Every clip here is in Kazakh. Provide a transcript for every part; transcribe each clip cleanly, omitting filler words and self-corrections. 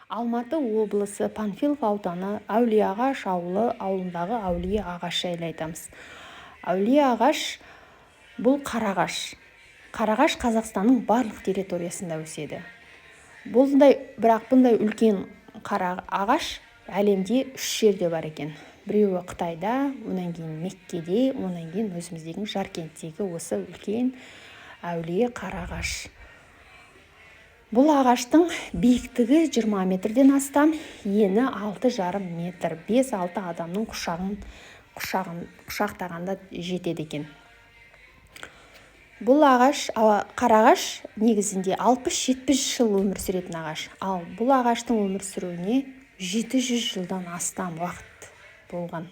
Алматы облысы, Панфилов ауданы, Әулиеағаш ауылы ауылындағы әулие ағаш жайлы айтамыз. Әулие ағаш бұл қарағаш. Қарағаш Қазақстанның барлық территориясында өседі. Бұндай, бірақ бұндай үлкен қара ағаш әлемде 3 жерде бар екен. Біреуі Қытайда, онан кейін Меккеде, онан кейін өзіміздегі Жаркенттегі осы үлкен әулие қарағаш. Бұл ағаштың биіктігі 20 метрден астам, ені 6,5 метр, 5-6 адамның құшағын құшақтағанда жетеді екен. Бұл ағаш, қарағаш негізінде 60-70 жыл өмір сүретін ағаш. Ал бұл ағаштың өмір сүруіне 700 жылдан астам уақыт болған.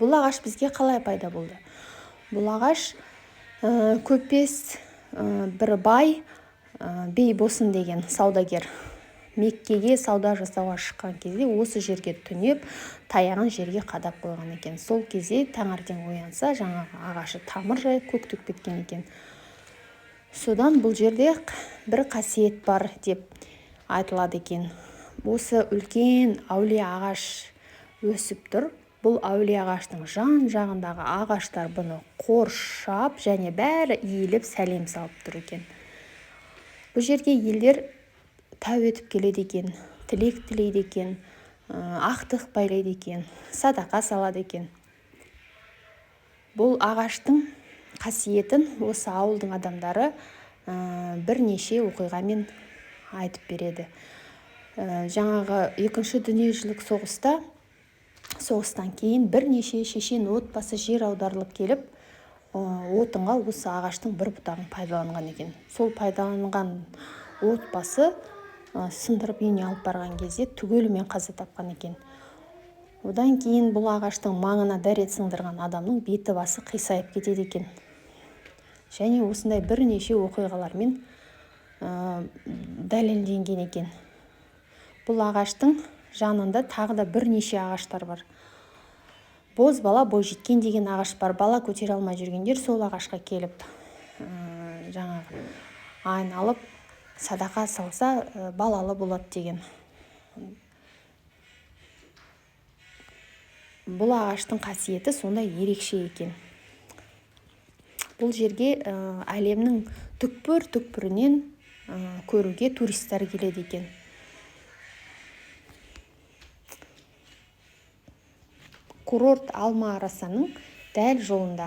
Бұл ағаш бізге қалай пайда болды? Бұл ағаш көпес бір бай Бейбосын деген саудагер Меккеге сауда жасауға шыққан кезде осы жерге түнеп, таяғын жерге қадап қойған екен. Сол кезде таңертең оянса, жаңағы ағашы тамыр жайып көктеп кеткен екен. Содан бұл жерде бір қасиет бар деп айтылады екен. Осы үлкен әулие ағаш өсіп тұр. Бұл әулие ағаштың жан-жағындағы ағаштар бұны қоршап және бәрі иіліп сәлем салып тұр екен. Бұл жерге елдер тәу етіп келеді екен, тілек тілейді екен, ақтық байлайды екен, садақа салады екен. Бұл ағаштың қасиетін осы ауылдың адамдары бірнеше оқиғамен айтып береді. Жаңағы екінші дүниежүзілік соғыста, соғыстан кейін бірнеше шешен отбасы жер аударылып келіп, отынға осы ағаштың бір бұтағын пайдаланған екен. Сол пайдаланған отбасы сындырып үйіне алып барған кезде түгелімен қаза тапқан екен. Одан кейін бұл ағаштың маңына дәрет сындырған адамның беті басы қисайып кетеді екен. Және осындай бірнеше оқиғалармен дәлелденген екен. Бұл ағаштың жанында тағы да бірнеше ағаштар бар. Боз бала бойжеткен деген ағаш бар. Бала көтере алмай жүргендер сол ағашқа келіп, жаңағы айналып садақа салса, балалы болады деген. Бұл ағаштың қасиеті сондай ерекше екен. Бұл жерге әлемнің түкпір-түкпірінен көруге туристер келеді екен. Курорт Алма Арасаның дәл жолында.